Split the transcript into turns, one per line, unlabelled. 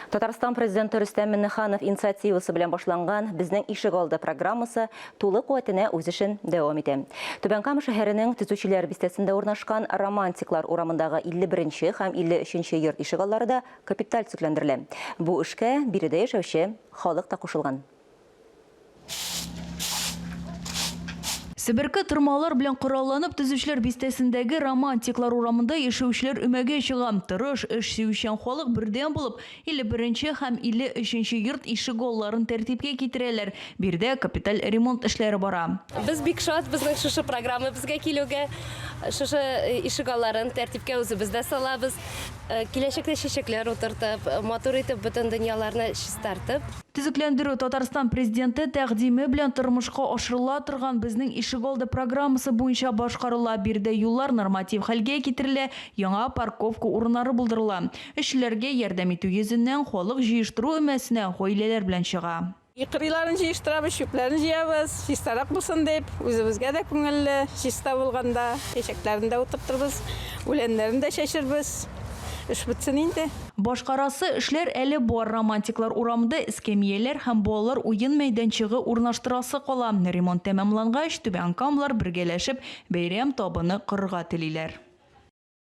Татарстан Президенты Рөстәм Миңнеханов инициативасы белән башланган Безнең ишегалды программасы тулы куәтенә үз эшен дәвам итә. Түбән Кама шәһәренең Төзүчеләр бистәсендә урнашкан Романтиклар урамындагы 51 нче һәм 53 нче йорт ишегаллары да капиталь төзекләндерелә. Бу эшкә биредә яшәүче халык та кушылган.
Себерке тырмалар белән коралланып, Төзүчеләр бистәсендәге Романтиклар урамында яшәүчеләр өмәгә чыга. Тырыш, эш сөючән халык бердәм булып, 51 нче һәм 53 нче йорт ишегалларын тәртипкә китерәләр. Биредә капиталь ремонт эшләре бара.
Без бик шат безнең шушы программа безгә килүгә. Шушы ишегалларын тәртипкә үзебез дә салабыз. Киләчәктә чәчәкләр утыртып, матур итеп бөтен дөньяларны чистартып.
Төзекләндерү Татарстан Президенты тәкъдиме белән тормышка ашырыла торган Безнең ишегалды программасы буенча башкарыла. Биредә юллар норматив хәлгә китерелә, яңа парковка урыннары булдырыла. Эшчеләргә ярдәм итү йөзеннән, халык җыештыру өмәсенә гаиләләр белән чыга.
Өй кырыйларын җыештырабыз, чүпләрен җыябыз, чистарак булсын дип, үзебезгә дә күңелле, чиста булганда, чәчәкләрен дә утыртырбыз, үләннәрен дә чәчербез. Эш бетсен инде.
Башкарасы эшләр әле бар. Романтиклар урамында эскәмияләр һәм балалар уен мәйданчыгы урнаштырасы кала. Ремонт тәмамлангач, түбәнкамлар бергәләшеп бәйрәм табыны корырга телиләр.